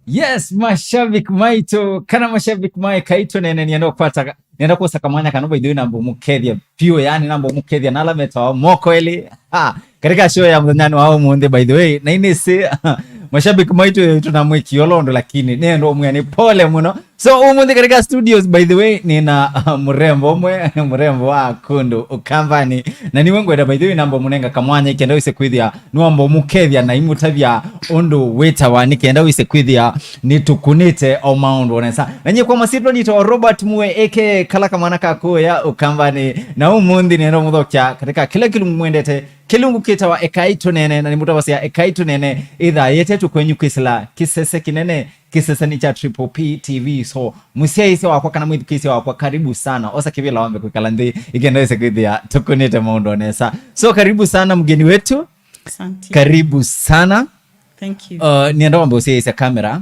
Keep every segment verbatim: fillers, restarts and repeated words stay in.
Yes, mashabiki maitũ, kana mashabiki ma Ekai Tũneene, nĩenda kũkwata, nĩenda kũsa kamwanya kano, by the way, namba ũmũkethya vyũ, yani namba ũmũkethya na ala metawa moko elĩ. Ha, katika show ya mũthenyanĩ wa ũmũnthĩ, by the way, na inĩsĩ, mashabiki maitũ tũnamwĩkia ũla ũndũ, lakini nĩenda ũmwĩa nĩ pole mũno. So, ũmũnthĩ katika studios, by the way, nĩna mũrembo ũmwe, mũrembo wa kũndũ Ũkambanĩ. Na nĩwe ngwenda, by the way, namba ũmũnenga kamwanya, nĩkenda wĩse kwĩthĩa nĩwamba ũmũkethya na imũtavya ũndũ wĩtawa, nĩkenda wĩse kwĩthĩa nĩtũkũnĩte o maũndũ o nesa. Na nyie kwa masyĩtwa nĩtawa Robert Mue, aka kala kamwana ka kũya Ũkambanĩ. Na ũmũnthĩ nĩenda ũmũthokya katika kĩla kĩlungu mwendete, kĩlungu kĩtawa Ekai Tũneene, na nĩmũtavasya Ekai Tũneene ĩthaa yetetwe kwenyu kwĩsĩla kĩsese kĩnene, kĩseseni kya Triple P T V. So, mũsyaĩĩsya wakwa kana mwĩthukĩĩsya wakwa, karibu sana. Osa kĩvĩla wambe kwĩkala nthĩ, nĩkenda wĩse kwĩthĩa tũkũnĩte maũndũ o nesa. So, karibu sana mgeni wetu. Asante. Karibu sana. Thank you. Uh, nĩenda wambe ũsyaĩĩsya kamera,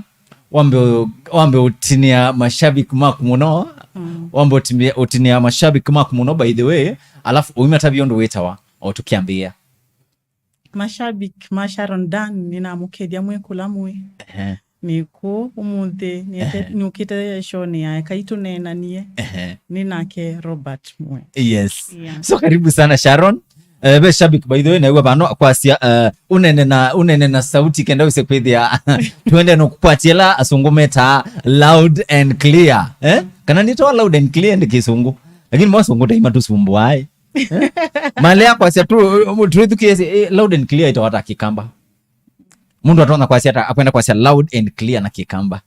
wambe ũ-, wambe ũtinĩa mashabiki maku mũno. Mm. Wambe ũtinĩa, ũtinĩa mashabiki maku mũno, by the way, alafu ũimatavya ũndũ wĩtawa, o tũkĩambĩĩa. Mashabiki ma Sharon Dan, nĩnamũkethya mwĩ kũla mwĩ. Ehe. Nĩkũ ũmũnthĩ, nĩte-, Ehe. nĩũkĩte show'nĩ ya Ekai Tũneenanie. Ehe. Nĩ nake Robert Mue. Yes. Yeah. So, karibu sana, Sharon. Eh, ve shabiki, by the way, naigua vano kwasya, eh, ũnene na, ũnene na sauti, kenda wĩse kwĩthĩa. Twende no kũkwatĩla asũngũ metaa loud and clear. Eh? Kana nĩtawa loud and clear nĩ kĩsũngũ. Lakini mo asũngũ taima tũsumbuae. Eh? Malea kwasya tu, twĩthukĩĩsye, eh, loud and clear ĩtawa ata Kĩkamba? Mũndũ atonya kwasya ata, akwenda kwasya loud and clear na Kĩkamba?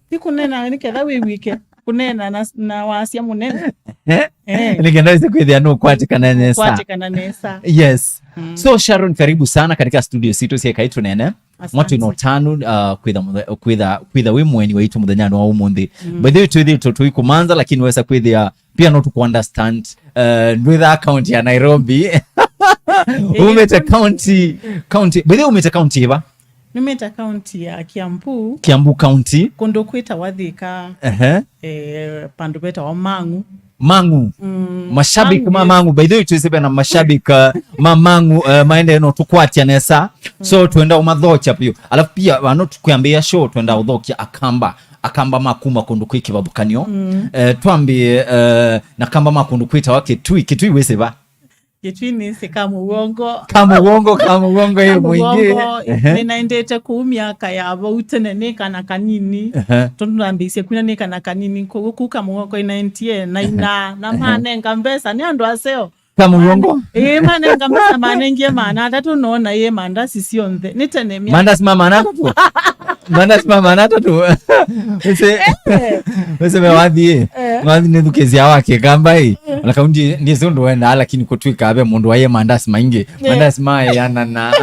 Ti kũneena nĩ ketha wĩw'ĩke. Kũneena na, na wasya mũnene. Eh? Eh. Nĩkenda wĩse kwĩthĩa nũkwatĩkana nesa. Kwatĩkana nesa. Yes. Mm. So, Sharon, karibu sana katika studio sitũ sya Ekai Tũneene. Asante. Mwatũ ino tanu, uh, kwĩtha mũthe-, kwĩtha, kwĩtha wĩ mũeni waitũ mũthenyanĩ wa ũmũnthĩ. Mm. By the way, twĩthĩĩtwe tũikũmanza, lakini wesa kwĩthĩa pia no tũkũ understand, uh, ndwĩthaa county ya Nairobi. Eh, umĩte county, county, by the way, umĩte county ĩva? Numĩte county ya Kiambu. Kiambu County. Kũndũ kwĩtawa Thika. Ehe. Eh, pandũ petawa Mang'u. Mang'u. Mm, mashabiki ma Mang'u. Mang'u, by the way, twĩsĩ vena mashabiki, uh, ma Mang'u, uh, maendee no tũkwatya nesa. So, twenda ũmathokya vyũ. Alafu pia, vano tũkwambĩĩa show, twenda ũthokya Akamba. Akamba ma kuma kũndũ kwĩ kĩvathũkanyo. Mm. Eh, twambĩe, eh, na Kamba ma kũndũ kwĩtawa Kĩtui. Kĩtui wĩsĩ va? Kĩtui nĩsĩ Kamũwongo. Kamũwongo, Kamũwongo ĩ mũingĩ. Kamũwongo, ehe. Nĩnaendete kũu myaka ya vau tene nĩ kana kanini. Ehe. Tondũ nambĩĩsye kuna nĩ kana kanini. Kwoguo kũu Kamũwongo inaendie na ina, na, ehe, manenga mbesa nĩ andũ aseo. Kamũwongo? Ĩĩ, manenga mbesa, manengie maana atatũ, nona ĩĩ mandasi syonthe. Nĩ tene myaka. Mandasi ma maana atatũ? Mandasi ma maana atatũ? Wĩsĩ, eh, wĩsĩ me wathi ĩ? Eh. Wathi nĩ thukĩsya wa Kĩkamba ĩ? Eh. Ona kau ndi-, ndĩsĩ ũndũ wendaa, lakini kũtw'ĩka ve mũndũ waĩe mandasi maingĩ. Eh. Mandasi maĩanana.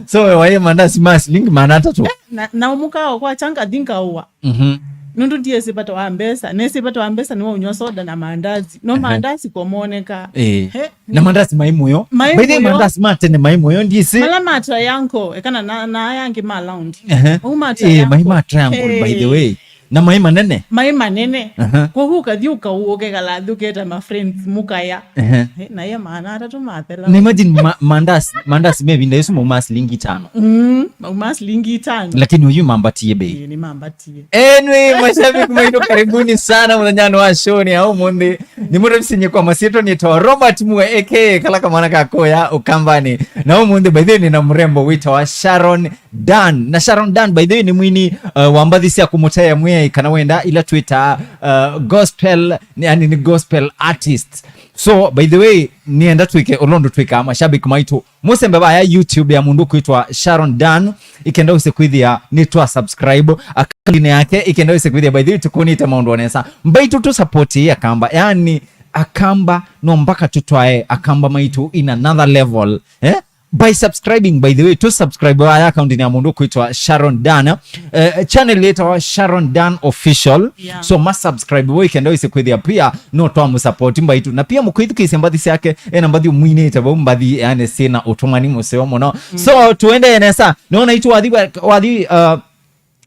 So, we waĩe mandasi ma silingi maana atatũ? Na, na ũmũka wakwa changa thinga ũwa. Mhm. Nũndũ ndiesĩ vata wa mbesa. Nesĩ vata wa mbesa nĩ wa ũnywa soda na mandazi. No, ehe, mandazi komoneka. Eh. He? Na mandazi maĩ mũyo. Maĩ mũyo. By the way, mandazi ma tene maĩ mũyo, ndiesĩ. Mala ma triangle, ekana na, na aya angĩ ma round. Ehe. Mau ma, eh, maĩ ma triangle. Triangle, by the way. Eh. Na maĩ manene. Maĩ manene. Aha. Kwoguo ũkathi ũkau-, ũkekala thĩ ũketa ma friends mũkaya. Ehe. Eh, na ye maana atatũ mathela. Na imagine ma-, mandazi, mandazi me ĩvinda ĩsu maumaa silingi itano. Mm, maumaa silingi itano. Lakini oyu mambatie bei. Ĩĩ, nĩ mambatie. Anyway, mashabiki maitũ, karibuni sana mũthenyanĩ wa show-nĩ ya ũmũnthĩ. Nĩmũtavĩsye kwa masyĩtwa nĩtawa Robert Mue, aka kala kamwana ka kũya Ũkambanĩ. Na ũmũnthĩ, by the way, nĩna mũrembo wĩtawa Sharon Dan. Na Sharon Dan, by the way, nĩ mwini, uh, wa mbathi sya kũmũtaĩa Mwĩai, kana wenda ila twĩtaa, uh, gospel, yani nĩ gospel artist. So, by the way, nĩenda twĩke ũla ũndũ twĩkaa, mashabiki maitũ. Mũsembe vaya YouTube ya mũndũ kwĩtwa Sharon Dan, ĩkenda wĩse kwĩthĩa nĩ twa subscribe. Account-inĩ yake, ĩkenda wĩse kwĩthĩa, by the way, tũkũnĩte maũndũ o nesa. Mbaitũ tũ support ĩ Akamba. Yani, Akamba, no mpaka tũtwae Akamba maitũ in another level. Eh? By subscribing, by the way, tũ subscribe vaya account-inĩ ya mũndũ kwĩtwa Sharon Dan. Eh, channel yĩtawa Sharon Dan Official. Yeah. So, ma subscribe vo ĩkenda wĩse kwĩthĩa pia no twamũsupport mbaitũ. Na pia mũkwĩthukĩĩsya mbathi syake, ena mbathi ũmwinĩte vau, mbathi, yani, syĩna ũtũmani mũseo mũno. Mm. So, tuendee nesa. Nona itu wathi wa-, wathi, uh,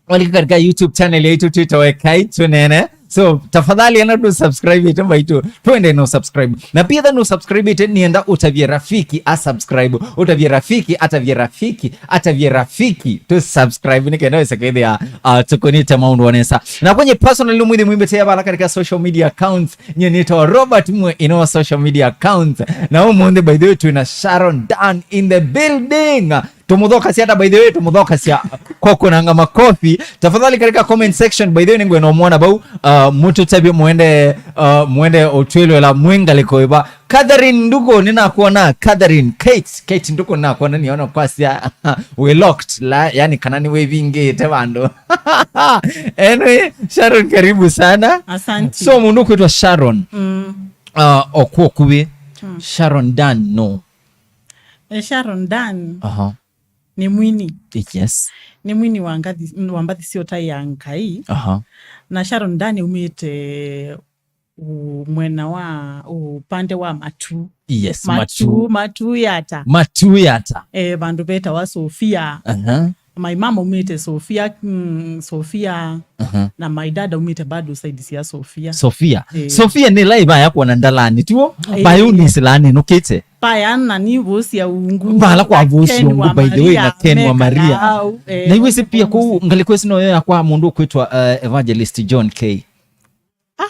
walika katika YouTube channel yaitũ twĩtawa Ekai Tũneene. So, tafadhali enda tu subscribe ite mbaitũ. Twende no subscribe. Na pia enda no subscribe ite nienda ũtavye rafiki a subscribe. Ũtavye rafiki, atavye rafiki, atavye rafiki. Tu subscribe nĩ kenda wĩse kwĩthĩa uh, tũkũnĩte maũndũ onesa. Na kwenye personal nĩ mwĩthĩ mwĩmbĩte ya vala katika social media accounts. Nye nĩtawa Robert Mwe in all social media accounts. Na ũmũnthĩ by the way twĩna Sharon Dan in the building. Tũmũthokasya ata by the way, tũmũthokasya kwa kũnanga makofi. Tafadhali katika comment section by the way nĩngwenda ũmwona vau uh, mũtũtavye mwende uh, mwende ũtwĩlwela mwĩ ngalĩko ĩva. Catherine Nduku nĩnakuona, Catherine, Kate, Kate Nduku nĩnakuona niona kwasya we locked la yani kana nĩwĩvingĩte vandũ. Anyway, Sharon karibu sana. Asante. So mũndũ kwĩtwa Sharon. Mm. Uh, okuo kuvi. Mm. Sharon Dan no. E Sharon Dan. Aha. Nĩ mwini. Yes. Nĩ mwini wa ngathi wa mbathi sya ũtai ya Ngai. Aha. Na Sharon Dan umĩte u- mwena wa upande wa Matu. Yes, Matu, Matu. Matu Yata. Matu Yata. Eh, vandu vetawa Sofia. Aha. My mama umĩte Sofia, mm, Sofia. Aha. Na my dad umĩte bado side cia Sofia. Sofia. Eh. Sofia nĩ laiva ya kuona ndalani tuo. Eh. Bayuni silani nukite. Paya na nĩ vũsya ungu. Vala kwa vũsya ungu, by the way, na Ken wa Maria. Na iwĩsĩ pia kũu ngalĩko ĩsu noyo ya kwa mũndũ kwĩtwa uh, Evangelist John K. Ah.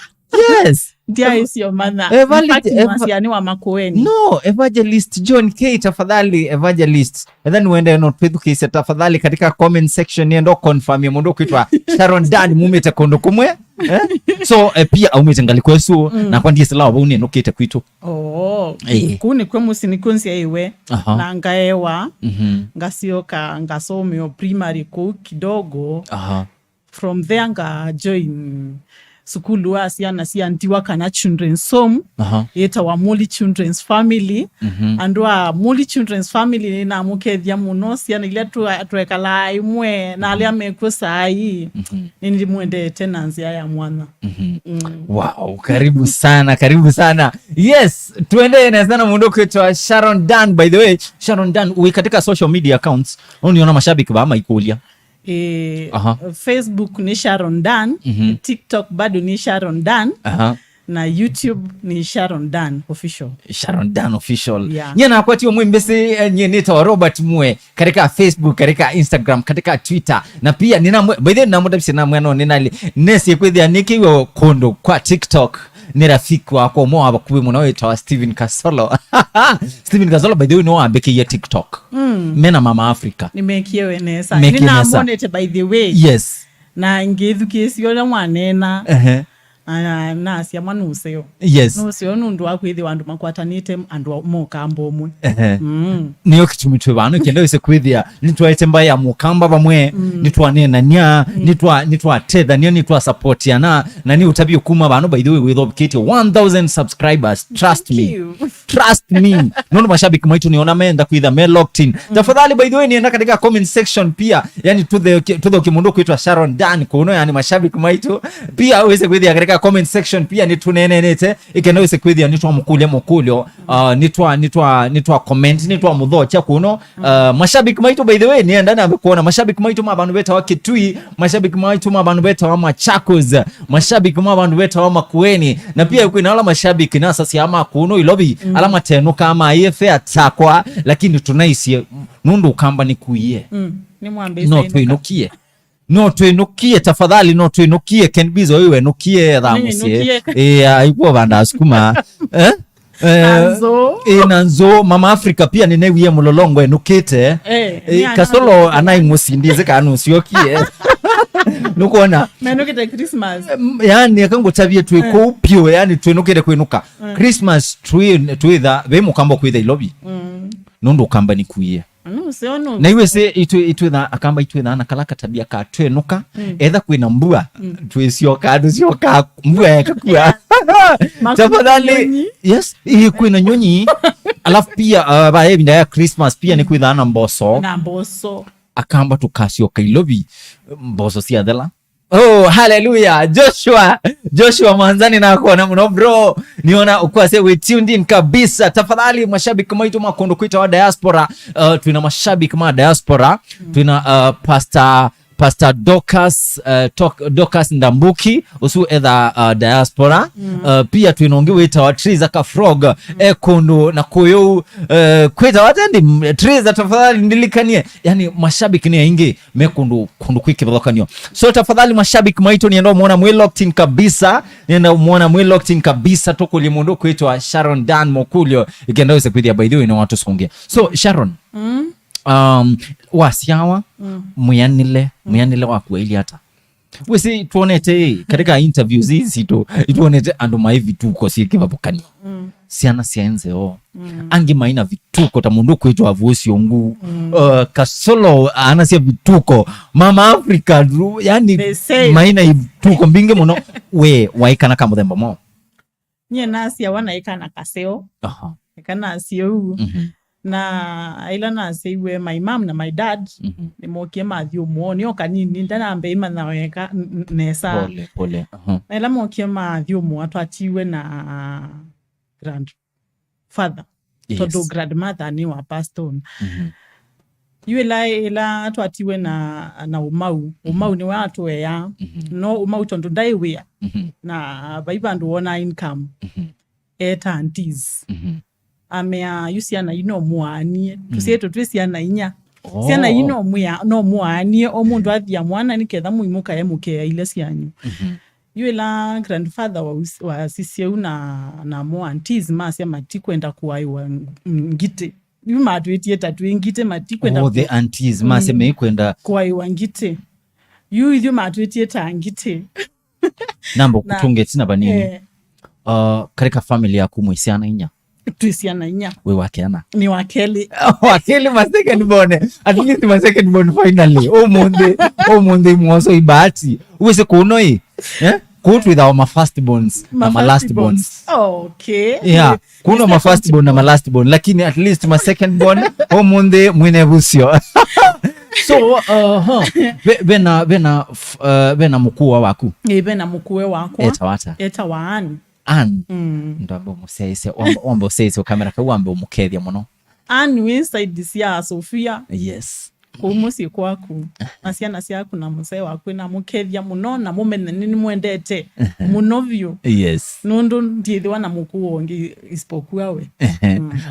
Yes. Ndiaisio mana. Evali- Eva- Masiani wa Makueni. No, Evangelist John K, tafadhali, Evangelist. Etha nĩwende no twĩthukĩĩsya tafadhali katika comment section nienda confirm ya mũndũ kwĩtwa Sharon Dan mumĩte kũndũ kũmwe. Eh? So eh, pia aumĩte ngalĩko ĩsu mm. Nakwa ndiĩsĩlawa vau nĩnũkĩte kwitũ. Oh, eh. Kuu nĩkw'o mũsyĩ nĩkw'o nzyaĩwe. Aha. Na ngaewa, mhm. Ngasyoka ngasomeo primary kũu kidogo. Aha. From there nga join sukulu wa syana sya ndiwa kana children's home. Aha. Yĩtawa Muli Children's Family. Mhm. Andũ a Muli Children's Family nĩnamũkethya mũno syana ila twa- twekalaa imwe na alĩa mekw'o saa ii. Mhm. Nĩndĩmwendete na nzĩa ya mwanya. Mhm. Mm. Wow, karibu sana, karibu sana. Yes, tuendee na sana mũndũ kwĩtwa Sharon Dan. By the way, Sharon Dan, wĩ katika social media accounts, ũniona mashabiki vaa maikũlya. Eh, aha. Facebook ni Sharon Dan, mhm. TikTok bado ni Sharon Dan, aha. Na YouTube ni Sharon Dan Official. Sharon Dan Official. Yeah. Nye nakwa tio mwĩmbĩsĩ, eh, nye nĩtawa Robert Mwe katika Facebook, katika Instagram, katika Twitter. Na pia nina mwe- by the way namũtavisye na mwena nĩnali nesi kwĩthĩa nĩkĩw'e kũndũ kwa TikTok. Nĩ rafiki wakwa ũmwe wa vakuvĩ mũno wĩtawa Steven Kasolo. Steven Kasolo, by the way, nĩwe wambĩkĩie TikTok. Mm. Mena Mama Africa. Nĩmekie we nesa. Mekie nesa. Nĩnamonete, by the way. Yes. Na ngĩthukĩĩsya ũla mwaneena. Ehe. Na nasya mwa nũseo. Yes. Nũseo nũndũ wa kwĩthĩwa andũ makwatanĩte andũ a- mokamba ũmwe. Ehe. Mm. Nĩyo kĩtumi twĩ vano kenda wĩse kwĩthĩa nĩtwaĩte mbaĩ ya mũkamba vamwe, mm. Nĩtwaneenania, mm. Nĩtwa- nĩtwatethania, nĩtwasapotiana, na nĩ ũtavyo kuma vano, by the way, wĩthovikĩtye one thousand subscribers. Trust me. Thank you. Trust me. Nũndũ mashabiki maitũ nĩona meenda kwĩtha me locked in. Mm. Tafadhali, by the way, nĩenda katika comment section pia, yani tuthoke mũndũ kwĩtwa Sharon Dan kũno, yani mashabiki maitũ pia wĩse kwĩthĩa katika comment section pia nĩtũneenete, ĩkenda wĩse kwĩthĩa nĩtwamũkũlya mũkũlyo. Uh, nĩtwa nĩtwa nĩtwa comment, nĩtwamũthokya kũno. Uh, mashabiki maitũ, by the way, nĩenda nambe kuona mashabiki maitũ ma vandũ vetawa Kitui, mashabiki maitũ ma vandũ vetawa Machakos, mashabiki ma vandũ vetawa Makueni, na pia kwĩna ala mashabiki nasasya ma kũno Ilovi, mm. Ala matenũkaa maĩe fea takwa, lakini tũnaisye nũndũ ũkamba nĩkuie. Mm. Nĩmwambĩte no ĩnũka. Twĩnũkie. No twĩnũkie, tafadhali, no twĩnũkie. Ken Bizo, wewe nũkie thaa mũsyĩ. Nũkie. Eh, aikuwa vanda sukuma. Eh? Eh, na nzũ. Eh, na nzũ, Mama Africa pia nĩnewie mũlolongo enũkĩte. Eh, eh, nĩ Kasolo anai mũsindi zika nũsyokie. Nũkuona? Menũkĩte Christmas. Em, yani, aka ngũtavie twĩ kũu piũ, yani, twĩnũkĩte kwĩnũka. Mm. Christmas twĩ- twĩtha, ve mũkamba kwĩtha Ilovi. Mm. Nũndũ ũkamba nĩkuie. Nũseo nũ- na iwĩsĩ itwĩ- itwĩtha akamba itwĩthaa na kala katabia ka twenũka, mm. Etha kwĩna mbua, mm. Twĩsyokaa tũsyokaa mbua yakakua. Tafadhali. Yes, ii kwĩna nyonyi. Alafu pia uh, va ĩvinda ya Christmas pia, mm. Nĩkwĩthaa na mboso. Na mboso. Akamba tũkasyoka Ilovi mboso syathela. Oh, hallelujah. Joshua, Joshua Mwanzani nakuona mũno bro. Niona ukwase we tuned in kabisa. Tafadhali mashabiki maitũ ma kũndũ kwĩtawa diaspora. Uh, twĩna mashabiki ma diaspora. Mm. Twĩna uh, Pastor Pastor Dorcas, uh, Tok- Dorcas Ndambuki, ũsu etha uh, diaspora. Uh, pia twĩna ũngĩ wĩtawa Triza Kafrog, e kũndũ na kũyũ, uh, kwĩtawa atendi. Triza, tafadhali ndilikanie. Yani, mashabiki nĩ aingĩ me kũndũ, kũndũ kwĩ kĩvathũkanio. So, tafadhali, mashabiki maitũ, nienda ũmwona mwĩ locked in kabisa. Nienda ũmwona mwĩ locked in kabisa. Tũkũlye mũndũ kwĩtwa Sharon Dan Mokulyo, ikenda wĩse kwĩthĩa, by the way, nĩ watũsũngĩa. So, Sharon, um, wasyawa, mwĩanĩle, mwĩanĩle waku wailye ata? Wĩsĩ, tuonete katika interviews hizi tu, tuonete andũ mai vituko syĩ kĩvathũkanio. Syana sya nzeo. Angĩ mai na vituko ta mũndũ kwĩtwa Vusi Ongu. Uh, Kasolo ana sya vituko. Mama Africa, ru- yani, The same. Mai na ivituko mbingĩ mũno. We, waikana ka mũthemba mwaũ? Nyie nasyawa naĩ kana kaseo. Aha. Eka nasye ũu. Na ĩla naseiwe, my mom na my dad nĩmokie mathyũmũa. Nĩ o kanini, ndanambĩa imanya weka n- n- nesa. Pole, pole. Aha. Na ĩla mokie mathyũmũa, twatiwe na grandfather. Yes. Tondũ grandmother nĩ wa passed on. Yu ĩla, ĩla twatiwe na, na Ũmau. Ũmau nĩwe atũeaa. No Ũmau tondũ ndaĩ wĩa. Na vai vandũ wonaa income. Eta aunties. Amea, yu syana ii no mũaanie. Tũsyaĩtwe twĩ syana inya. Oh. Syana ii no mwĩa-, no mũaanie. O mũndũ athia mwana nĩ ketha mũimũkae mũkea ila syanyu. Yu ĩla grandfather wa us- wa sisye u na, na mo aunties masya matikwenda kũaĩwa ng- ngitĩ. Yu matwĩtie ta twĩ ngitĩ, matikwenda Oh, the kũ- aunties, masya meikwenda kũaĩwa ngitĩ. Yu ithyĩ matwĩtie ta ngitĩ. Namba Na- kũtũnga ĩtina vanini. Eh. Uh, katika family yaku mwĩ syana inya? Twĩ syana inya. Wĩ wa keana? Nĩ wa kelĩ. Wa kelĩ, my second born. At least my second born finally. Ũmũnthĩ, ũmũnthĩ mwoso ibahati. Wĩsĩ kũno ĩ? Eh? Kũu twĩthawa ma first borns na ma last borns. Okay. Yeah. Kũno ma first born na ma last born. Lakini at least my second born, ũmũnthĩ mwĩne vusyo. So, uh, huh. Ve- vena, vena, f- uh, vena mũkũwa waku? Ĩ, vena mũkũwe wakwa. Etawa ata? Etawa Ann. Ann. Ndwambe ũmũsyaĩsya, wambe, wambe ũsyaĩsye kamera kau, wambe ũmũkethya mũno. Ann wĩ side sya Sofia. Yes. Kũu mũsyĩ kwaku. Na syana syaku na mũsee waku, na mũkethya mũno, na mũmenye nĩ nĩmwendete mũno vyũ. Yes. Nũndũ ndiĩthĩwa na mũkũũ ũngĩ isipokuwa we.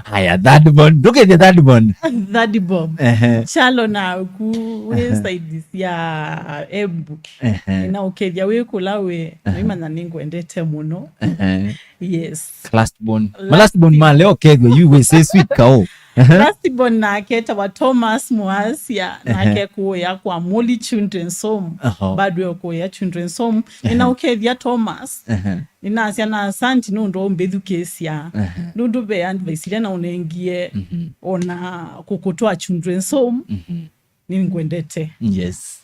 Haya, third born. Ndũkethya third born. Third born. Ehe. Chalo naku wĩ side sya Embu. Ehe. Na ũkethya wĩ kũla wĩ, nĩmanya nĩngwendete mũno. Ehe. Yes. Last born. Ma last born ma leo kethwa yu we say sweet kao. Ehe. Last born nake etawa Thomas Muasia, nake kũya kwa Molly Children's Home. Aha. Bado kũya Children's Home. Nĩna ũkethya Thomas. Ehe. Nĩnasya na asanti nũndũ ũmbĩthukĩĩsya. Ehe. Nũndũ ve advice ila naũnengie ona kũkũtwa Children's Home. Nĩngwendete. Yes.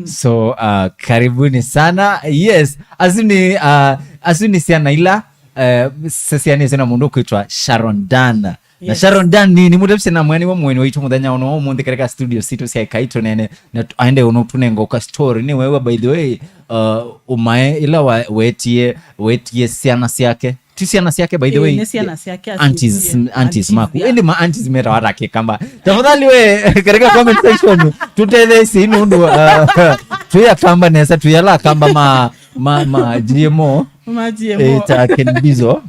So, uh, karibuni sana. Yes. Asu nĩ, uh, asu nĩ syana ila, uh, sesyanĩsye na mũndũ kwĩtwa Sharon Dan. Na Sharon Dan nĩ, nĩ mũtavisi na mwene wa mwene waitũ mũthenya ũno wa ũmũnthĩ katika studio sitũ sya Ĩkai Tũnene. Na tu- aende ũno tũnenga ũka story. Nĩ wewe, by the way, uh, ũmae ila wa- wetie, wetie syana syake. Ti syana syake, by the way. Ĩĩ, nĩ syana syake. Aunties, aunties maku. Ĩndĩ ma aunties metawa ata Kĩkamba? Tafadhali we, katika comment section, tũtetheesye nũndũ, uh, twĩ Akamba nesa, twĩ ala Akamba ma, ma, ma G M O. Ma G M O. Eh, ta Ken Bizo.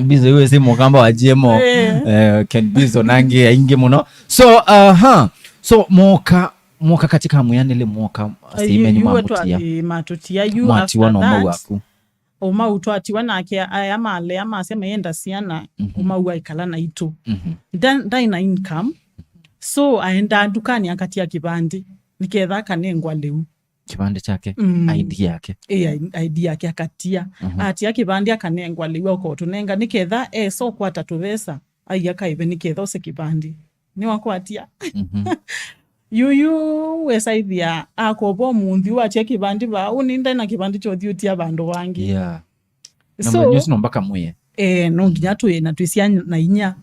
Bizo iwe si Mũkamba wa G M O. Eh. Eh, Ken Bizo na angĩ aingĩ mũno. So, uh, huh. So, moka, moka katika mwĩanĩle moka, asyai menyu mamũtia. Yu, yu, ĩĩ, matũtia yu. Mwatiwa after na ũmau that, waku. Ũmau twatiwa nake, aya malea masya mayenda syana, Ũmau aikala naitũ. Nda- ndaĩ na income. So, aendaa ndukanĩ akatia kĩvandĩ, nĩketha akanengwa lĩu. Kĩvandĩ kyake? Mm. I D yake? Ĩ, I D yake akatia. Atia kĩvandĩ akanengwa lĩu, akotũnenga, nĩketha esa ũkwata tũvesa, ai akaĩve, nĩketha ose kĩvandĩ. Nĩwakwatia? Yuyu wesaithia akova ũmũnthĩ watia kĩvandĩ vaa, ũnĩ ndaĩ na kĩvandĩ kyothi ũtia vandũ vangĩ. Yeah. Na so, mwenyu sino mpaka mwie. Eh, no nginya twĩ na twĩsia na inya.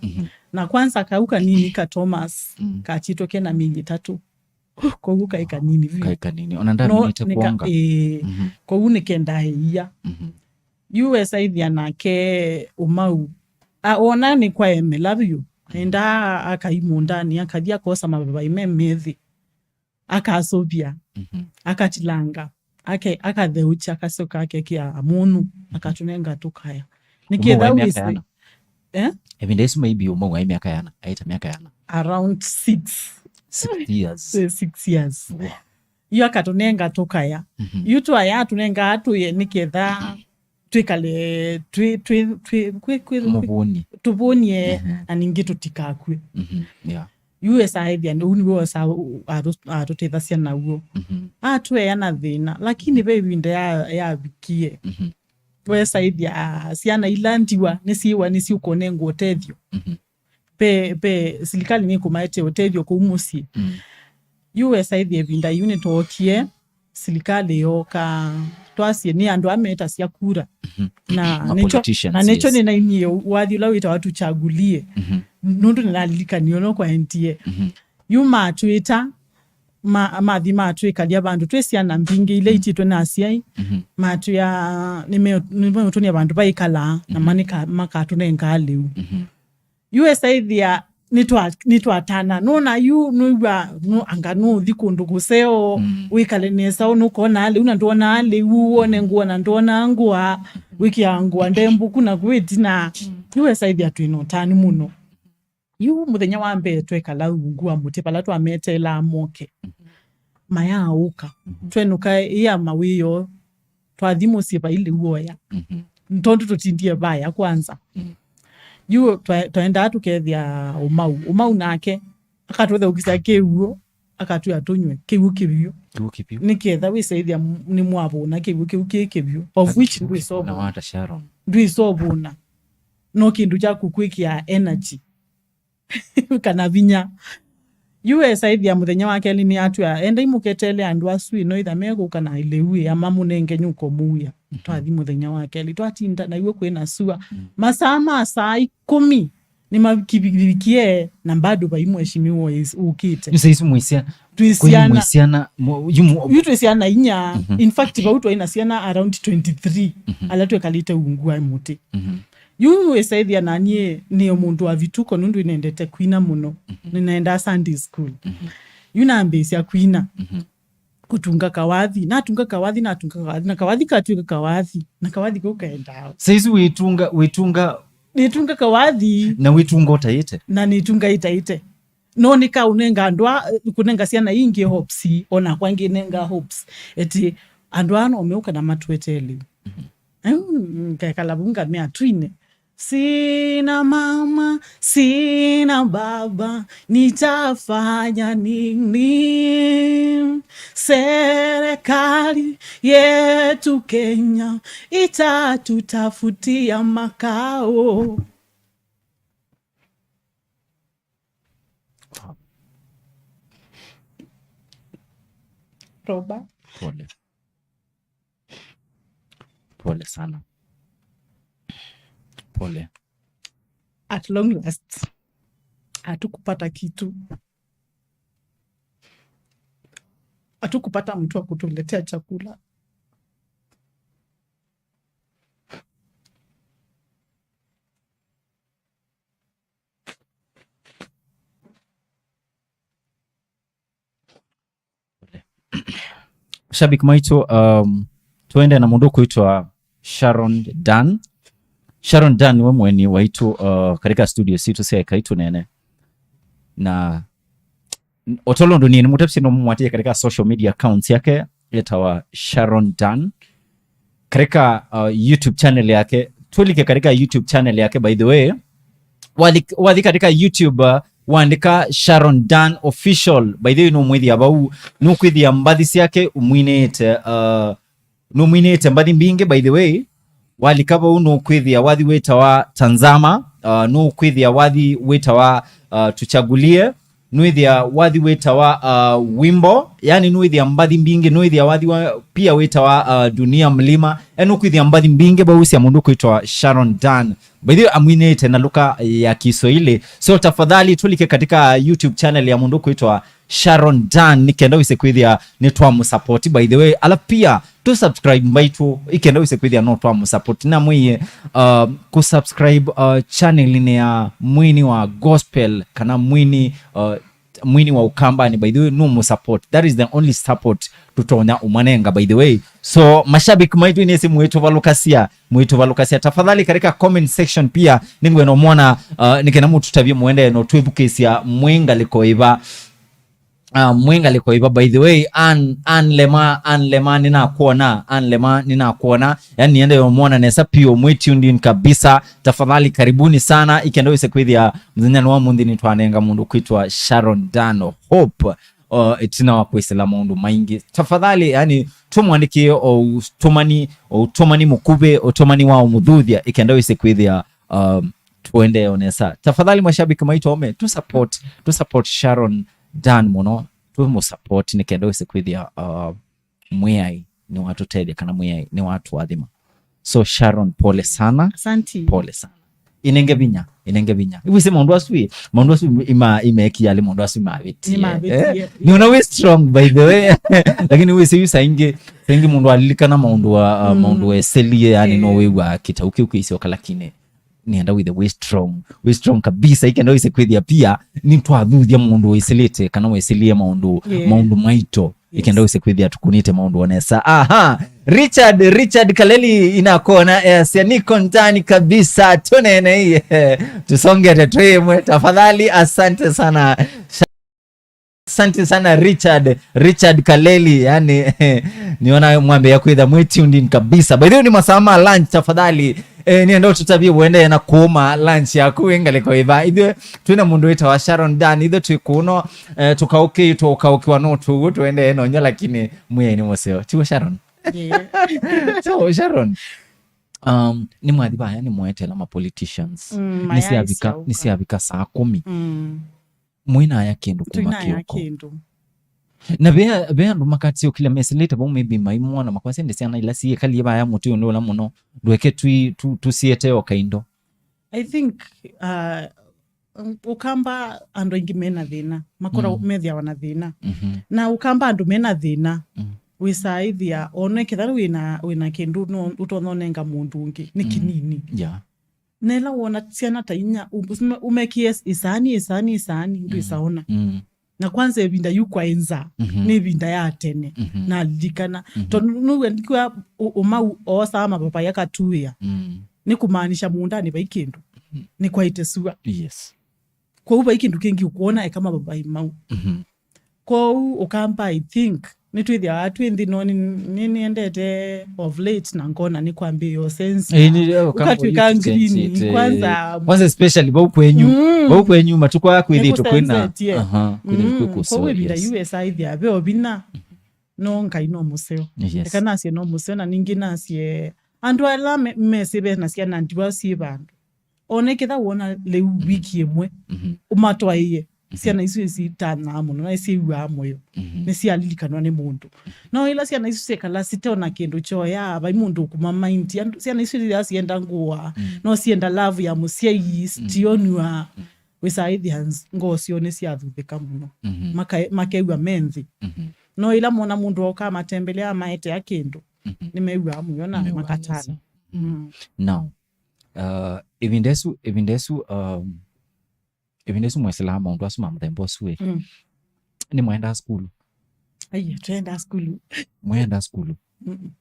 Na kwanza kau kanini ka Thomas, kachitũke na mĩi ĩtatũ. Koguo kaĩ kanini vyũ. Kaĩ kanini. Ona ndaminĩte kwonga. Eh, koguo nĩkendaĩia. Yu wesaithia nake Ũmau. A, ona nĩ kwa emela vyũ. Enda akai mũũndanĩ, akathi akosa mavavai me methĩ. akasũvya, mhm, akatilanga, ake-, akatheũkya, akasoka akekĩa mũnu, mhm, akatũnenga tũkaya. Nĩkĩtha wĩsĩ. Yana? Eh? Ĩvinda ĩsu maybe ũmwe waĩ myaka yana, aĩta myaka yana? Around six. Six years. Say six years. Wow. Yu akatũnenga tũkaya. Mhm. Yu twaya atũnenga atũye nĩketha twĩkale twĩ, twĩ, twĩ, kwĩ, kwĩ, mũvũni, tũvũnie, ehe, na ningĩ tũtikakue. Mhm. Yeah. Yu esaĩthya, ũu nĩw'o esa-, atũ-, atũtethasya naw'o. Mhm. Atũea na thĩna, lakini ve ĩvinda ya, yavikie. Mhm. Wesaĩthya, ah, syana ila ndiwa nĩsyĩwa nĩsyũkũnengwa ũtethyo. Mhm. Pe, pe, silikalĩ nĩkũmaete ũtethyo kũu mũsyĩ. Mm. Yu wesaĩthya ĩvinda yu nĩtwookie, silikalĩ yooka, twasye nĩ andũ ametasya kura. Mhm. Na nĩkyo, na nĩkyo nĩnainie wathi ũla wĩtawa Tuchagulie. Mhm. Nũndũ nĩnalilikanie ũla kwaendie. Mhm. Yu matwĩta, ma-, mathi matwĩkalya vandũ twĩ syana mbingĩ ila, mm, ititwe na asyai, mhm, matwĩa nĩme-, nĩmeũtũnĩa vandũ vaikalaa, na, mhm, manika-, makatũnengaa lĩu. Mhm. Yu esaĩthya nĩtwa-, nĩtwatana. Nũna yu nũiw'a nũ-, anga nũũthi kũndũ kũseo, mm, wĩkale nesa, nũkonaa lĩu na ndwonaa lĩu, wone ngũa na ndwonaa ngũa, wĩkĩaa ngũa ndembũku na kwĩtina. Mm. Yu esaĩthya twĩ na ũtanu mũno. Yu mũthenya wa mbee twekala ungu wa mũtĩ vala twameteelaa moke. Mhm. Mayaaũka. Mhm. Twenũka ĩa mawĩoo, twathi mũsyĩ vai lĩu oya. Mhm. Tondũ tũtindie vaya kwanza. Mhm. Yu twa-, twaendaa tũkethĩa Ũmau. Ũmau nake akatũtheũkisya kĩw'ũ, akatwĩa tũnywe kĩw'ũ kĩvyũ. Kĩw'ũ kĩvyũ. Nĩketha wĩsaĩthya m-, nĩmwavũna kĩw'ũ kĩu kĩ kĩvyũ. Of which ndwĩsovũna. Na wata Sharon. Ndwĩsovũna. No kĩndũ kya kũkwĩkĩa energy. Kana vinya. Yu esaĩthya mũthenya wa kelĩ nĩatwĩa, endai mũketeele andũ asu ĩno ĩtha mekũka na ĩlĩu ĩa mamũnenge nyũkũmũw'a. Mhm. Twathi mũthenya wa kelĩ, twatinda naw'o kwĩ na sua. Mm. Masaa ma saa ikũmi nĩmavikie na bado vai mheshimiwa is-, ũkĩte. Yu saisu mwĩsya-, twĩ syana. Kwĩ mwĩ syana, mo-, yu mu- Yu twĩ syana inya. Mhm. In fact, vau twaĩ na syana around twenty-three, mhm, ala twekalĩte ungu wa mũtĩ. Mhm. Yu wĩsaĩthya nanie nĩ o mũndũ wa vituko nũndũ nĩnendete kwina mũno. Mhm. Nĩnaendaa Sunday school. Mhm. Yu nambĩĩsya kwina. Mhm. Kũtunga kawathi. Natunga kawathi, natunga kawathi. Na kawathi katw'ĩka kawathi. Na kawathi kau kaendaa. Saisu wĩtunga, wĩtunga. Nĩtunga kawathi. Na wĩtunga ũtaĩte. Na nĩtunga ĩtaĩte. No nĩkaũnenga andũ a, kũnenga syana ingĩ hopes, o nakwa ngĩnenga hopes. Eti andũ aa no meũka na matũetee lĩu. Mhm. Mm, ngekala vau ngamea twine. Sina mama, sina baba, nitafanya nini? Serikali yetu Kenya itatutafutia makao. Roba. Pole. Pole sana. Pole. At long last, hatukupata kitu. Hatukupata mtu wa kutuletea chakula. Shabiki maitũ, um, tuende na mũndũ kwĩtwa Sharon Dan. Sharon Dan nĩwe mũeni waitũ, uh, katika studio sitũ sya Ekai Tũneene. Na o tondũ nĩ mũtavĩsye no mũmwatĩe katika social media accounts yake, etawa Sharon Dan. Katika, uh, YouTube channel yake, tulike katika YouTube channel yake, by the way. Wathi, wathi katika YouTube, uh, waandĩka Sharon Dan Official. By the way, nũmwĩthĩa vau, nũkwĩthĩa mbathi syake, ũmwinĩte, uh, nũmwinĩte mbathi mbingĩ, by the way. Walika vau, nũkwĩthĩa wathi wĩtawa Tanzama, uh, nũkwĩthĩa wathi wĩtawa, uh, Tuchagulie, nũĩthĩa wathi wĩtawa, uh, Wimbo, yani nũĩthĩa mbathi mbingĩ, nũĩthĩa wathi wa, pia wĩtawa, uh, Dunia Mlima, yani nũkwĩthĩa mbathi mbingĩ vau sya mũndũ kwĩtwa Sharon Dan. By the way, amwinĩte na luka ya Kiswahili. So tafadhali tulike katika YouTube channel ya mũndũ kwĩtwa Sharon Dan, nĩ kenda wĩse kwĩthĩa nĩ twamũsupport, by the way. Ala pia tũ subscribe mbaitũ, ĩ kenda wĩse kwĩthĩa no twamũsupport. Na mwĩe, uh, kũ subscribe, uh, channel-inĩ ya mwini wa gospel, kana mwini, uh, mwini wa Ukambani, by the way, nũmũ support. That is the only support tũtonya ũmwanenga, by the way. So, mashabiki maitũ, nĩsĩ mwĩtũvalũkasya, mwĩtũvalũkasya. Tafadhali, katika comment section pia, nĩngwenda ũmwona, uh, nĩkenda mũtũtavye mũendee no twĩthukĩĩsya mwĩ ngalĩko ĩva. Uh, mwĩ ngalĩko ĩva, by the way, Ann, Ann Lema, Ann Lema, nĩnakwona, Ann Lema, nĩnakwona. Yani, niende ũmwona nesa piũ, mwĩ tuned in kabisa. Tafadhali, karibuni sana. Ikenda wĩse kwĩthĩa mũthenya nĩ wa mũnthĩ nĩtwanenga mũndũ kwĩtwa Sharon Dano Hope, uh, ĩtina wa kwĩsĩla maũndũ maingĩ. Tafadhali, yani, tũmwandĩkĩe o ũtũmani, o ũtũmani mũkuvĩ, ũtũmani wa ũmũthuthya, ikenda wĩse kwĩthĩa, um, tũendee o nesa. Tafadhali, mashabiki maitũ ome, tu support, tu support Sharon Dan mũno, tũmũ support nĩkenda wĩse kwĩthĩa, uh, Mwĩai nĩwatũtethya kana Mwĩai nĩwatũathima. So Sharon, pole sana. Asante. Pole sana. Inenge vinya, inenge vinya. Iwĩsĩ maũndũ asu ĩ, maũndũ asu ima, imekiali maũndũ asu imavĩtie. Nĩmavĩtie. Eh? Nĩona wĩ strong, by the way. Lakini wĩsĩ yu saingĩ, saingĩ mũndũ alilikana maũndũ wa, uh, mm, maũndũ weselie, yani, eh, no wĩw'a kĩtau kĩu kĩisioka, lakini nĩenda wĩthe wĩ strong, wĩ strong kabisa, ikenda wĩse kwĩthĩa pia nĩtwathuthya mũndũ wĩsĩlĩte kana wĩsĩlĩe maũndũ, yes, maũndũ maito, yes, ikenda wĩse kwĩthĩa tũkũnĩte maũndũ o nesa. Aha, Richard, Richard Kaleli inakona easya niko ndani kabisa, tũneenei. Tũsongete twĩ ĩmwe tafadhali. Asante sana. Asante sana Richard, Richard Kaleli, yani, niona mwambe ya kwĩtha mwĩ tuned in kabisa. By the way, nĩ masaa ma lunch, tafadhali. Eh, nĩenda ũtũtavye ũendee na kũũma lunch yaku wĩ ngalĩko ĩva. Ithuĩ twĩna mũndũ wĩtawa Sharon Dan, ithuĩ twĩ kũno, eh, tũkaũkĩtwo ũkaũkiwa no tũguo tũendee nonyo, lakini Mwĩai nĩ mũseo. Tiwo Sharon? Yeah. So, Sharon, um, nĩ mwathi vaya nĩ mwetela ma politicians. Mm, nĩ siavika, nĩ siavika saa kũmi. Mm. Mwĩnaya kĩndũ kuma kĩoko. Kĩndũ. Na ve, ve andũ makasyokĩlya mesĩlĩte vau, maybe maimwona makwasya, "Ĩndĩ syana ila siĩkalie vaya mũtĩ ũnĩ ũla mũno, ndweke twi-, tu-, tũsiete o kaindo." I think, uh, Ũkamba andũ aingĩ mena thĩna, makora, mm, methĩawa na thĩna. Mhm. Na Ũkamba andũ mena thĩna, mm, wĩsaa ĩthĩa, ona kethĩwa wĩna, wĩna kĩndũ no, ũtonya ũnenga mũndũ ũngĩ, nĩ, mm, kĩnini. Yeah. Na ĩla wona syana ta inya, u-, ume-, ũmekie ĩsaani, ĩsaani, ĩsaani, ndwĩsa ona. Mm. Na kwanza ĩvinda yu kwaĩ nza, mhm, nĩ ĩvinda ya tene, mhm, nalilikana. Mhm. Tondũ nũw'a ndikw'a ũ-, ũmau oosaa mapapai akatũĩa. Mm. Nĩ kũmaanisha mũũndanĩ vai kĩndũ. Mhm. Nĩ kwaĩte sua. Yes. Kwoou vai kĩndũ kĩngĩ ũkwona eka mapapai mau. Mhm. Kwoou Ũkamba, I think, nĩtwĩthĩawa twĩ nthĩ no nĩ, nĩ, nĩendete of late na ngona nĩ kwambĩĩa sense. Eh, nĩ, eh, ũkatwĩka green, kwanza, kwanza especially vau kwenyu. Mm. Vau kwenyu matukũ aya kwĩthĩtwe kwĩna, nĩkũsensetie. Aha, kwĩthĩtwe, mm, kwĩ kũseo, kwoou ĩvinda, yes, yu esa ĩthĩa ve o vinya. No Ngai no mũseo. Yes. Eka nasye no mũseo, na ningĩ nasye andũ ala me-, mesĩ ve na syana ndiwa syĩ vandũ. Ona kethĩwa wona lĩu, mhm, wiki ĩmwe, mhm, ũmatwaĩe. Mhm. Syana isu nĩsitanaa mũno, na nĩsyĩw'aa mũyo. Mhm. Nĩsyalilikanwa nĩ mũndũ. No ĩla syana isu syĩkala siteona kĩndũ kyoyaa, vai mũndũ ũkũma mind. Andũ, syana isu ithĩawa sienda ngũa, mm, no sienda love ya mũsyai, mm, sitionw'a. Mm. Wĩsaa ĩthĩa nz-, ngoo syoo nĩsyathuthĩka mũno. Mhm. Maka-, makew'a me nthĩ. Mhm. No ĩla mona mũndũ oka amatembelea, amaetea kĩndũ, mhm, nĩmew'aa mũyo na makatana. Nĩmew'aa mũyo. Mm. Now, uh, ĩvinda ĩsu, ĩvinda ĩsu, um, ĩvinda ĩsu mwesĩlaa maũndũ asu ma mũthemba ũsu ĩ, mm, nĩmwaendaa sukulu? Aiya, twaendaa sukulu. Mwaendaa sukulu? Mm-mm.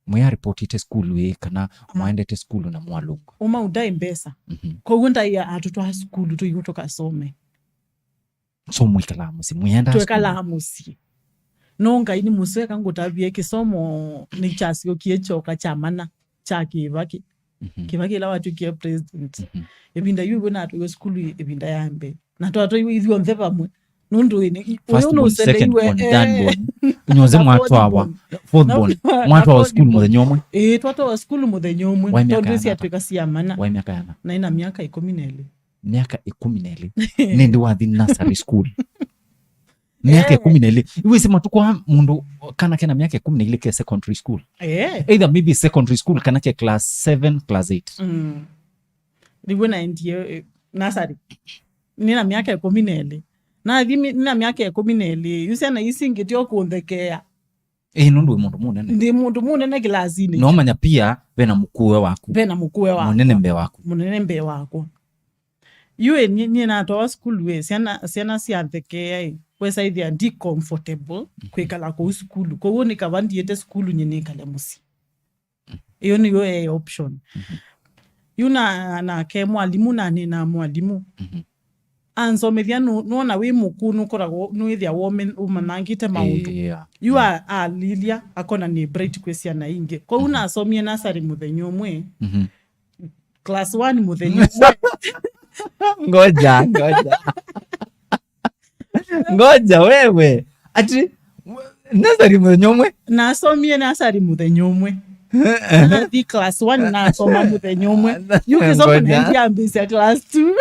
Mwĩaripotite sukulu ĩ, kana, ah, mwaendete sukulu na mwalũngwa? Ũmau ndaĩ mbesa. Mhm. Kwoou ndaĩ atũtwaa sukulu tũiwe tũkasome. So mwĩkalaa mũsyĩ, mwĩendaa sukulu? Twĩkalaa mũsyĩ. No Ngai nĩ mũseo, eka ngũtavye kĩsomo nĩkyasyokie kyoka kya mana kya Kĩvakĩ. Mhm. Kĩvakĩ ĩla watw'ĩkie president. Mhm. Ĩvinda yu ĩw'o natwaiwe sukulu ĩ-, ĩvinda ya mbee. Na twatwaiwe ithyonthe vamwe. Nũndũ ĩnĩ, i-, first ũyũ born, second nũseleiwe, born, eh, third born. Nyonthe na mwatwawa. Fourth born. Fourth born. Na, na mwatwawa fourth sukulu born. Mũthenya ũmwe? Ĩĩ, twatwawa sukulu mũthenya ũmwe. Waĩ myaka, tondũ ĩana syatw'ĩka sya mana. Waĩ myaka ĩana? Naĩ na myaka ĩkũmi na ĩlĩ. Myaka ĩkũmi na ĩlĩ. Nĩndĩ wathi nursery school. Myaka, eh, ĩkũmi na ĩlĩ. Iwĩsĩ matukũ aa mũndũ, kana kena myaka ĩkũmi na ĩlĩ ke secondary school. Eh. Either maybe secondary school kana ke class seven, class eight. Mm. Nĩw'o naendie, eh, nursery. Nĩna myaka ĩkũmi na ĩlĩ. Nathi mi-, nĩna myaka ĩkũmi na ĩlĩ. Yu syana isi ingĩ tyo kũnthekea. Ĩĩ, nũndũ wĩ mũndũ mũnene. Ndĩ mũndũ mũnene kĩlasinĩ. No manya pia vena mũkũwe waku. Vena mũkũwe wakwa. Mũnene mbee waku. Mũnene mbee wakwa. Yu ĩ, niĩ, niĩ natwawa sukulu ĩ, syana, syana sya nthekea ĩ, wesa ĩthĩa ndi comfortable kwĩkala kũu sukulu. Kwoou nĩkava ndiĩte sukulu nyie nĩkale mũsyĩ. Ĩyo nĩyo yaĩ option. Yu na, nake mwalimũ, nanĩnaa mwalimũ. Ansomethya nũ-, nũona wĩ mũkũũ nũkoragwo, nũĩthĩa wome-, ũmanyangĩte maũndũ. Yeah. Yu a-, alilya, akona nĩ bright kwĩ syana ingĩ. Kwoou nasomie nursery mũthenya ũmwe. Class one mũthenya ũmwe. Ngoja, ngoja. Ngoja wewe. Ati nursery mũthenya ũmwe? Nasomie nursery mũthenya ũmwe. Nathi class one nasoma mũthenya ũmwe. Yu kĩsomo ngoja. Nĩndiambĩĩsya class two.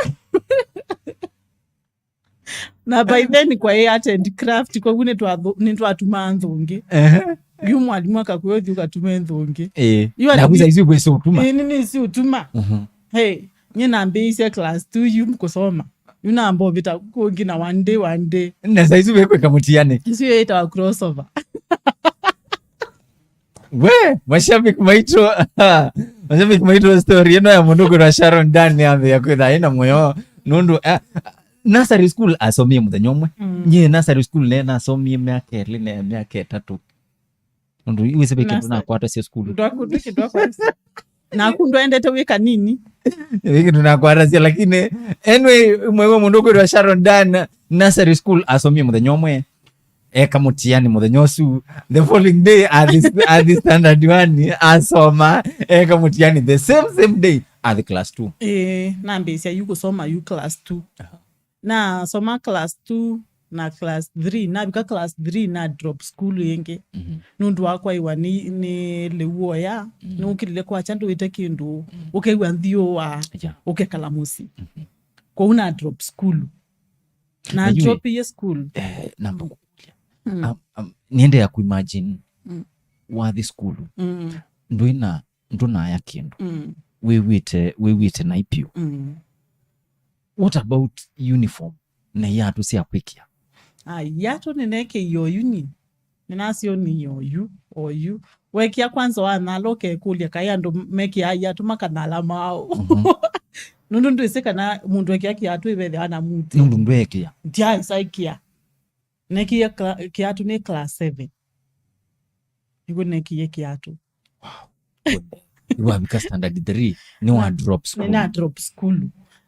Na by then kwaĩ art and craft, kwoou nĩtwathu-, nĩtwatumaa nthũngĩ. Ehe. Yu mwalimũ akakwĩa ũthi ũkatume nthũngĩ. Ĩĩ. Yu naku ati- saizi wĩsĩ ũtuma. Ĩĩ, nĩ, nĩsĩ ũtuma. Mhm. Hey, nyie nambĩĩisye class two yu kũsoma. Yu namba ũvĩta kũngĩ na one day, one day. Na saizi wĩkwĩka mũtiani. Isu yĩtawa crossover. We, mashabiki maitũ, mashabiki maitũ, story ĩno ya mũndũ kwĩtwa Sharon Dan nĩyambĩĩa kwĩtha ĩna mũyo. Nũndũ, eh, nursery school asomie mũthenya ũmwe. Mm. Nyie nursery school ne nasomie mĩaka ĩlĩ na mĩaka ĩtatũ. Nũndũ iwĩsĩ ve kĩndũ nursery. Nakwatasya sukulu. Ndwaku-, ndwĩkĩ ndwakwatasya. Naku ndwaendete wĩ kanini. Ve kĩndũ nakwatasya, lakini anyway, mwĩwe mũndũ kwĩtwa Sharon Dan, nursery school asomie mũthenya ũmwe. Eka mũtiani mũthenya ũsu. The following day, athi, athi standard one, asoma, eka mũtiani the same, same day, athi class two. Ĩĩ, nambĩĩsya yu kũsoma yu class two. Aha. Nasoma class two na class three. Navika class three na drop school ĩngĩ. Mhm. Nũndũ wa kwaiwa nĩ, nĩ lĩu oya, mhm, nũkĩlile kwakya ndũĩte kĩndũ, mhm, ũkew'a nthĩ ũwa, yeah, ũkekala mũsyĩ. Mhm. Kwoou na drop school. Na na yu ĩ, ndropie school. Eh, namba kũkũlya. Mm. Um, um, niendeea kuimagine, mm, wathi school. Mm. Ndwĩna, ndũnaya kĩndũ. Mm. Wĩw'ĩte, wĩw'ĩte naĩ vyũ. Mm. What about uniform na iatũ sya kwĩkĩa? Ah, iatũ nĩneekĩie oyu ni. Nĩnasyonie oyu, oyu. Wekĩa kwanza wanala ũkekũlya kaĩ andũ mekĩaa iatũ makanala maũ. Mhm. Nũndũ ndwĩsĩ kana mũndũ ekĩa kĩatũ ĩvethĩwa na mũtĩ. Nũndũ ndweekĩa. Ndyaĩsa ĩkĩa. Neekĩie kla-, kĩatũ nĩ class seven. Nĩw'o neekĩie kĩatũ. Wow. Wavika standard three, nĩ wa drop school. Nĩna drop school.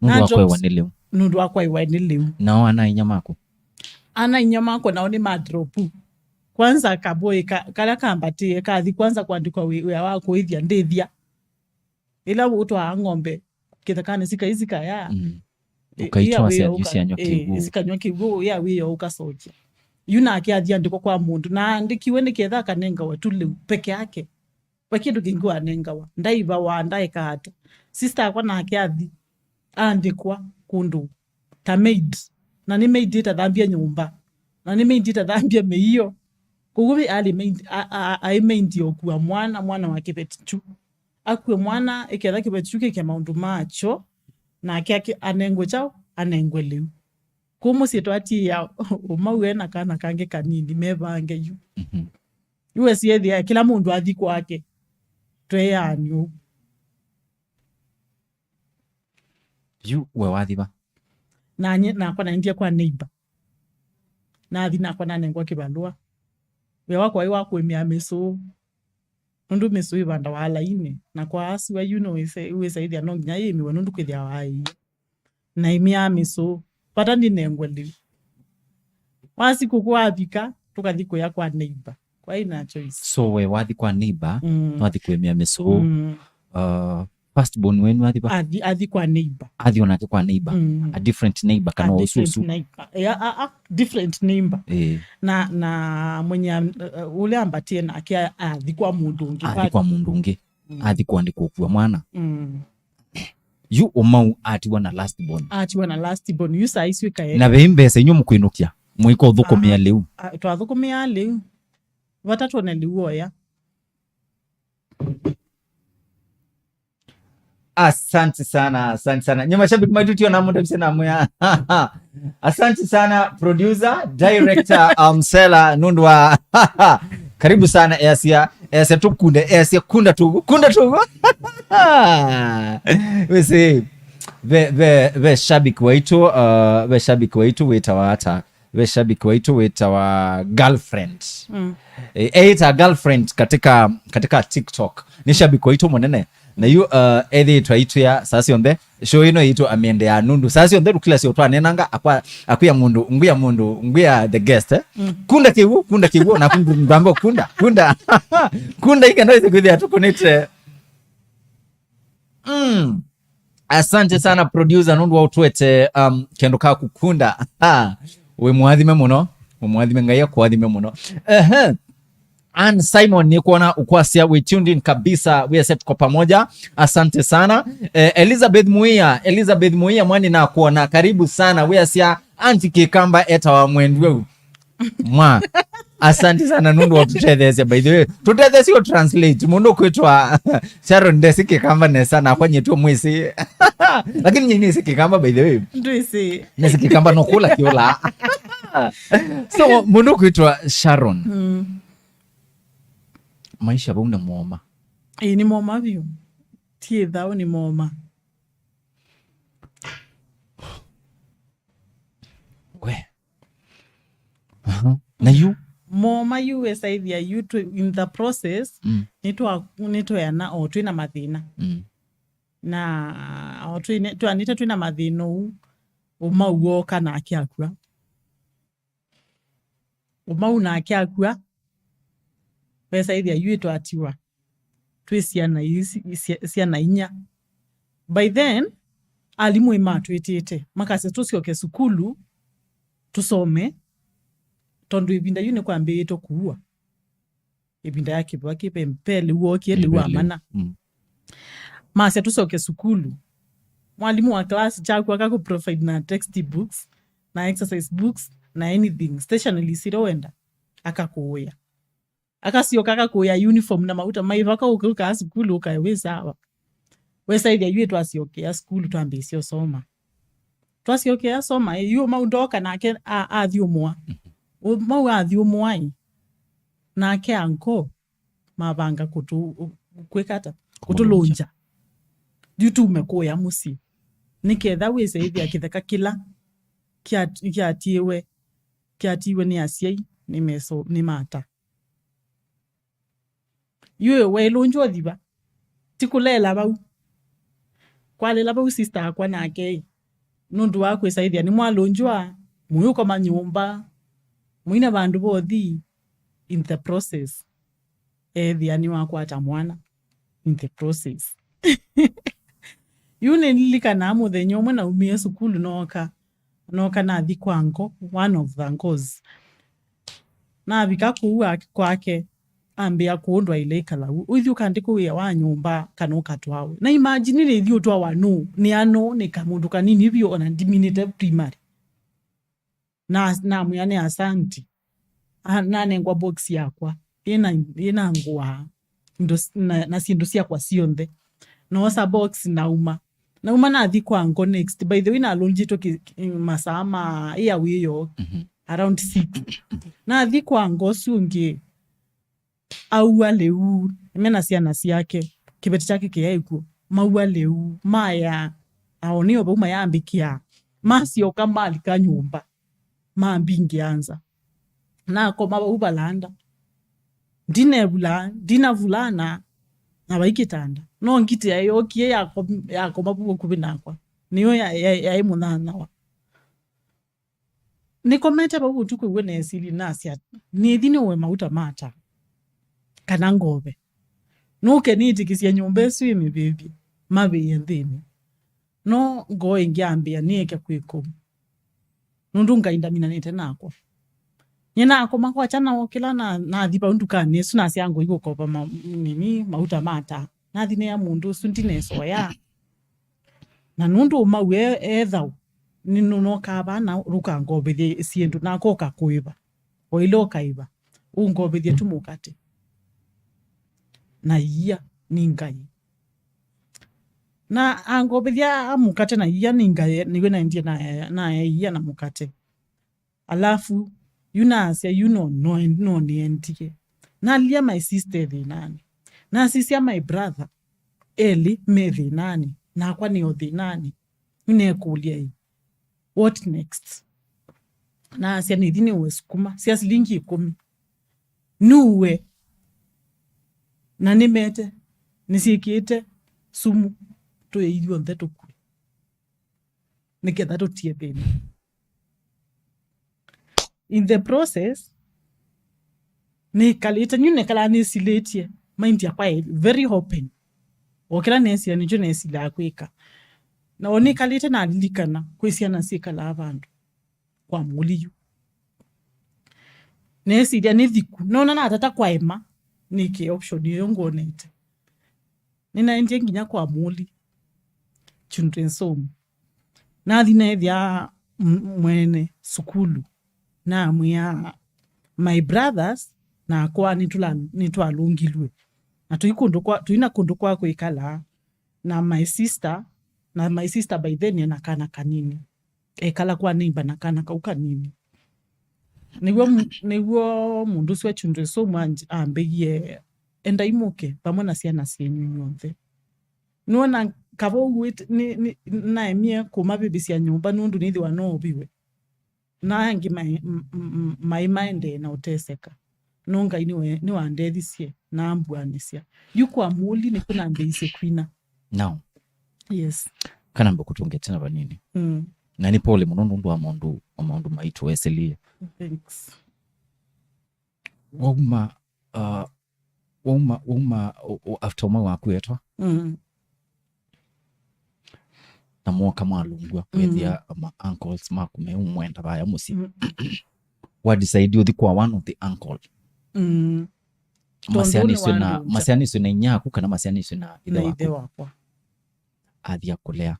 Nũndũ wa kwaiwa nĩ lĩu. Nũndũ wa kwaiwa nĩ lĩu. Nao ana-a-inyia maku? Ana-a-inyia makwa nao nĩ ma drop. Kwanza kaboi ka-, kala kambatĩe kathi kwanza kwandĩkwa wĩ-, wĩa wa kũĩthya ndĩthya. Ĩla ũtwaa ng'ombe kĩthekanĩ sikaĩ sikaya. Mm. Ĩ-, ũkaitwasya yu syanywa kĩw'ũ. Ĩ, sikanywa kĩw'ũ, ya wĩoo ũkasokya. Yu nake athi andĩkwa kwa mũndũ, na andĩkiwe nĩ ketha akanengawa tu lĩu peke yake. Ve kĩndũ kĩngĩ wanengawa. Ndaivawa, ndaeka ata. Sister akwa nake athi, andĩkwa kũndũ ta maid. Na nĩ maid ĩtathambya nyũmba. Na nĩ maid ĩtathambya mĩio. Kwoou we alĩ maid, a, a, a, aĩ maid ya ũkua mwana, mwana wa kĩveti kyu. Akue mwana, ĩketha kĩveti kyu kĩke maũndũ makyo, nake ake-, anengwe kyaũ, anengwe lĩu. Kũu mũsyĩ twatiĩa Ũmau e na kana kangĩ kanini, mevange yu. Mhm. Yu wesĩ ethĩa kĩla mũndũ athi kwake, tweeanĩ ũu. Yu we wathi va? Nanye nakwa naendie kwa neighbor. Nathi nakwa nanengwa kĩvalũa. Wĩa wakwa wĩ wa kũĩmĩa mĩsũũ. Nũndũ mĩsũũ ĩvandawa lainĩ, na kwa asiwa yu nĩwĩsa-, wĩsaĩthya no nginya yĩmĩwe nũndũ kwĩthĩawa aĩie. Naĩmĩaa mĩsũũ, vata ndinengwe lĩu. Wa sikũkũ wavika, tũkathi kũya kwa neighbor. Kwaĩ na choice. So we wathi kwa neighbor, mm, wathi kũĩmĩa mĩsũũ. Mm. Uh, first born wenyu athi va? Athi, athi kwa neighbor. Athi onake kwa neighbor. Mm. A different neighbor kana a different ũsusu? Neighbor. Eh, a, a, a, different neighbor. Eh. Na, na mwenye, uh, ũla ambatie nake a-, athi kwa mũndũ ũngĩ. Athi kwa mũndũ ũngĩ. Mm. Athi kũandĩkwa ũkua mwana. Mm. Yu Ũmau atiwa na last born. Atiwa na last born. Yu saa isu ikae. Na vei mbesa inyu mũkwĩnũkya. Mũika ũthũkũmĩa lĩu. Ah, ah, twathũkũmĩa lĩu. Vata twone lĩu oya. Asante sana, asante sana. Nye mashabiki maitũ tio na mũndũ bise na mũya. Asante sana producer, director, um, Sela, nũndũ wa. Karibu sana, easya, easya tũkunde, easya kunda tũgu, kunda tũgu. Wĩsĩ. Ve, ve, ve shabiki waitũ, uh, ve shabiki waitũ wĩtawa ata? Ve shabiki waitũ wĩtawa girlfriend. Mm. E, eĩta girlfriend katika, katika TikTok. Nĩ shabiki waitũ mũnene. Na yu, uh, ethĩĩtwe aitwĩa saa syonthe. Show ĩno yitũ amĩendeaa nũndũ saa syonthe tũkila syo twanenanga akwa, akwĩa mũndũ, ngwĩa mũndũ, ngwĩa the guest, eh? Mm. Kunda kĩw'ũ, kunda kĩw'ũ, na kunda, kunda, kunda. Kunda ikenda ĩsĩ kwĩthĩa tũkũnĩte. Mm. Asante sana producer nũndũ wa ũtwete, um, kendo ka kũkunda. Ha, wĩ mwathime mũno. Wĩ mwathime, Ngai akũathime mũno. Ehe. Ann Simon, nĩkwona ũkwasya wĩ tuned in kabisa. We are set kwa pamoja. Asante sana. Eh, Elizabeth Muia, Elizabeth Muia, mwani nakuona. Karibu sana. We are sia Auntie Kikamba etawa mwendweu. Mwa. Asante sana nũndũ wa tũtetheesya, by the way. Tũtetheesya ũ translate. Mũndũ kwĩtwa Sharon ndesi Kikamba nesa, nakwa nyĩtũ mwĩsĩ. Lakini nyinyi nĩsĩ Kikamba, by the way. Ndwĩsĩ. Nĩsĩ Kikamba no kũla kĩũla. So, mũndũ kwĩtwa Sharon. Mm. Maisha vau nĩ moma. Ĩĩ, nĩ moma vyũ. Ti ĩthaũ, nĩ moma. We. Aha. Na yu? Moma yu wesaithia yu twi-, in the process, mm, nĩtwa-, nĩtweana o twĩ na mathĩna. Mm. Na o twĩ-, twanĩte twĩ na mathĩna ũu, ũmau woka nake akw'a. Ũmau nake akw'a, wesaithia yu ĩtwatiwa. Twĩ syana ii si-, sya-, syana inya. By then, alimũ ĩmatwĩtĩte, makasya tũsyoke sukulu, tũsome, tondũ ĩvinda yu nĩkwambĩĩtwe kũua. Ĩvinda ya kĩvwa kĩve, ve lĩu wookie lĩu amana. Mm. Masya tũsyoke sukulu. Mwalimũ wa class kyaku akakũ provide na textbooks, na exercise books, na anything, stationery sila wenda, akakũũya. Akasyoka akakũũya uniform na mauta maĩva, ũka ũka sukulu ũkae wĩ sawa. Wesaithya yu twasyokea sukulu twambĩĩsya ũsoma. Twasyokea soma, ĩ, yu mau ndoka nake a-, athyũmũa. Mhm. Ũ-, mau athyũmũa ĩ, nake anko mavanga kũtũ-, kwĩka ata? Kũtũlũngya. Kũtũlũngya. Yu tume kũya mũsyĩ. Nĩketha wĩse ĩthĩa kĩtheka kĩla kya-, kyatiĩwe, kyatiiwe nĩ asyai, nĩ meso-, nĩ mata. Yu waĩlũngya ũthi va? Ti kũlela vau. Kwalela vau sister akwa nake ĩ, nũndũ wa kwĩsaĩthya nĩmwalũngywa, mũyũkoma nyũmba, mũina vandũ vothi, in the process, ethĩa nĩwakwata mwana, in the process. Yu nĩlilikanaa mũthenya ũmwe naumie sukulu nooka, nooka nathi kwa ngo, one of the ngos. Navika kũu wa-, kwake, ambĩa kũũ ndwaĩle ĩkala u. Ũithi ũkandĩkwa wĩa wa nyũmba kana ũkatwawe. Na imagine nĩthi ũtwawa nũũ? Nĩ anũ, nĩ kamũndũ kanini vyũ ona ndiminĩte primary. Na, namwĩa nĩ asanti. A, nanengwa box yakwa. Ĩna, ĩna ngũa. Indo s-, na, na syĩndũ syakwa syonthe. Noosa box nauma. Nauma nathi kwa ngo next. By the way, nalũngyĩtwe ki-, ki-, masaa ma ĩa wĩoo. Mhm. Around six. Nathi kwa ngo ũsu ũngĩ. Aua lĩu. Ĩme na syana syake. Kĩveti kyake kĩyaĩ kw'o. Maua lĩu. Maya. Ao nĩo vau mayambĩkĩa. Masyoka malika nyũmba. Mambingĩa nza. Nakoma vau valanda. Ndinevula, ndinavulana na vai kĩtanda. No ngitĩa yookie yako-, yakoma vau vakuvĩ nakwa. Nĩyo ya-, ya-, yaĩ mũnyanyawa. Nĩkomete vau ũtukũ w'o neesili nasya, nĩthi nĩũe mauta ma taa kana ngove. Nũke nĩtĩkĩsye nyũmba ĩsu ĩmĩvĩvye, mavĩĩe nthĩnĩ. No ngoo ĩngĩ yambĩa nĩeke kwĩkũu. Nũndũ Ngai ndaminanĩte nakwa. Nyie nakoma kwakya na okĩla na, nathi vau ndukanĩ ĩsu nasya ngũi kũkova ma-, nini, mauta ma taa. Nathi neea mũndũ ũsu ndinesoya. Na nũndũ ũmau e, e thaũ, nĩnũnokaa vaa na ũkangovethya syĩndũ, nakoka kũĩva. O ĩla ũkaĩva, ũngovethya tu mũkate. Na ia, nĩ ngai. Na angovethya mũkate na ia nĩ ngai, nĩw'o naendie na, naea ia na mũkate. Alafu, yu naasya, yu no, no, no nĩendie. Nalilya my sister e thĩnanĩ. Nasisya my brother, elĩ me thĩnanĩ. Nakwa nĩ o thĩnanĩ. Nĩnekũlya ĩ, what next? Naasya nĩthi nĩũe sukuma sya silingi ĩkũmi. Nũe. Na nĩmete, nĩsyĩkĩĩte sumu, tũye ithyonthe tũkw'e, nĩketha tũtie thĩna. In the process, nĩkalĩte, nyu nĩkalaa nĩsilĩtye, mind yakwa ĩ very open. O kĩla nesilya nĩkyo nesilaa kwĩka. Na o nĩkalĩte nalilikana kwĩ syana syĩkalaa vandũ kwa mũliu. Nesilya nĩthiku. Nona natata kwaema, nĩkĩ option ĩyo ngwonete. Nĩnaendie nginya kwa Mũli Children's Home. Nathi neethĩa m-, mwene sukulu. Namwĩa, "My brothers nakwa nĩtũla-, nĩtwalũngilw'e. Na tũi kũndũ kwa, tũi na kũndũ kwa kwĩkala. Na my sister, na my sister by then ena kana kanini. Ekala kwa neighbor na kana kau kanini." Nĩw'o m-, nĩw'o mũndũ ũsu wa Children's Home anj-, ambĩie, "Endai mũke vamwe na syana syenyu inyw'onthe." Nĩwona kavau wĩt-, nĩ, nĩ, naemie kũmavĩvĩsya nyũmba nũndũ nĩthĩwa no ũviwe. Na angĩ maĩ-, m-, m-, m-, maĩ maendee na ũteseka. No Ngai nĩwe, nĩwandethisye na ambuanĩsya. Yu kwa Mũli nĩkw'o nambĩĩisye kwina. Now, yes, kana mbakũtũnge tena vanini. Mm. Na nĩ pole mũno nũndũ wa maũndũ, wa maũndũ maitũ wesĩlie. Thanks. Wauma, uh, wauma, wauma, o-, o-, after ũmwe waku etwa. Mm. Na mwoka mwalũngw'a, mm, kwĩthĩa ma uncles maku meũmwenda vaya mũsyĩ. Mm. Wa decide ũthi kwa one of the uncle. Mm. Tondũ masyaniswe na, nĩwandũnja. Masyaniswe na inyaku kana masyaniswe na ithe waku? Na ithe wakwa. Athi akũlea.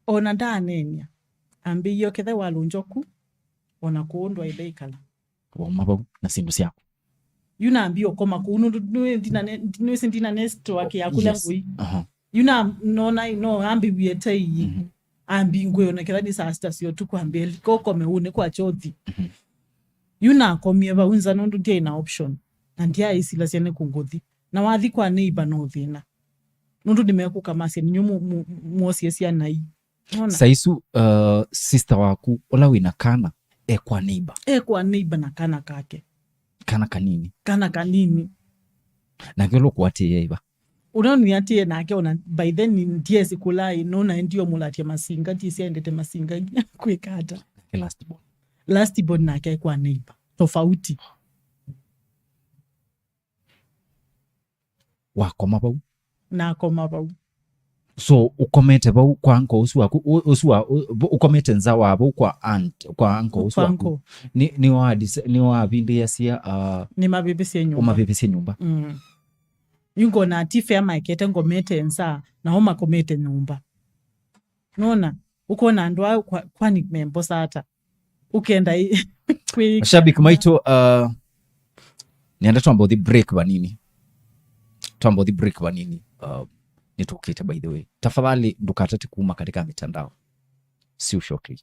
Ona ndaaneenea. Ambĩie, "Ũketha walũngya ku, ona kũũ ndwaĩle ĩkala." Wauma vau na syĩndũ syaku. Yu nambie ũkoma kũu, nũndũ nĩwĩ ndinane-, nĩwĩsĩ ndinanestwa kĩa kũlya, yes, ngũi. Aha. Yu na, nona, no ambĩwie tei. Mhm. Ambi ngũĩ ona ketha nĩ saa sita sya ũtukũ, ambie, "Lika ũkome ũnĩ kwa chothi." Mhm. Yu nakomie vau nza nũndũ ndyaĩ na option. Na ndyaaĩsilasya nĩ kũ ngũthi. Na wathi kwa neighbor no thĩna. Nũndũ nĩmekũka masye, "Ninyu mu-, mu-, mwosie syana ii." Nona? Saisu, uh, sister waku, ũla wĩna kana, e kwa neighbor. E kwa neighbor na kana kake. Kana kanini. Kana kanini. Nake ũla ũkũatĩĩe iva? Ũla nĩatĩĩe nake ona by then ndiesi kũla ĩ, nona ndio mũlatia masinga, ndiesi endete masinga kwĩka ata. Nake last born. Last born nake e kwa neighbor. Tofauti. Wakoma vau? Nakoma vau. So, ũkomete vau kwa uncle ũsu waku, ũ-, ũsu wa, ũ-, vo-, ũkomete nza wa vau kwa aunt, kwa uncle ũsu waku? Kwa uncle. Nĩ, nĩwa dis-, nĩwavindĩasya, uh, nĩmavĩvĩsye nyũmba. Ũmavĩvĩsye nyũmba. Mm. Yu ngona ti fair maekete ngomete nza, nao makomete nyũmba. Nona? Ũkona andũ aa kwa-, kwani membosa ata? Ũkenda ĩ-, kwĩ- Mashabiki maitũ, uh, nĩenda twamba ũthi break vanini. Twamba ũthi break vanini. Uh, nĩtũkĩte, by the way. Tafadhali ndũkatate kuma katika mitandao. See you shortly.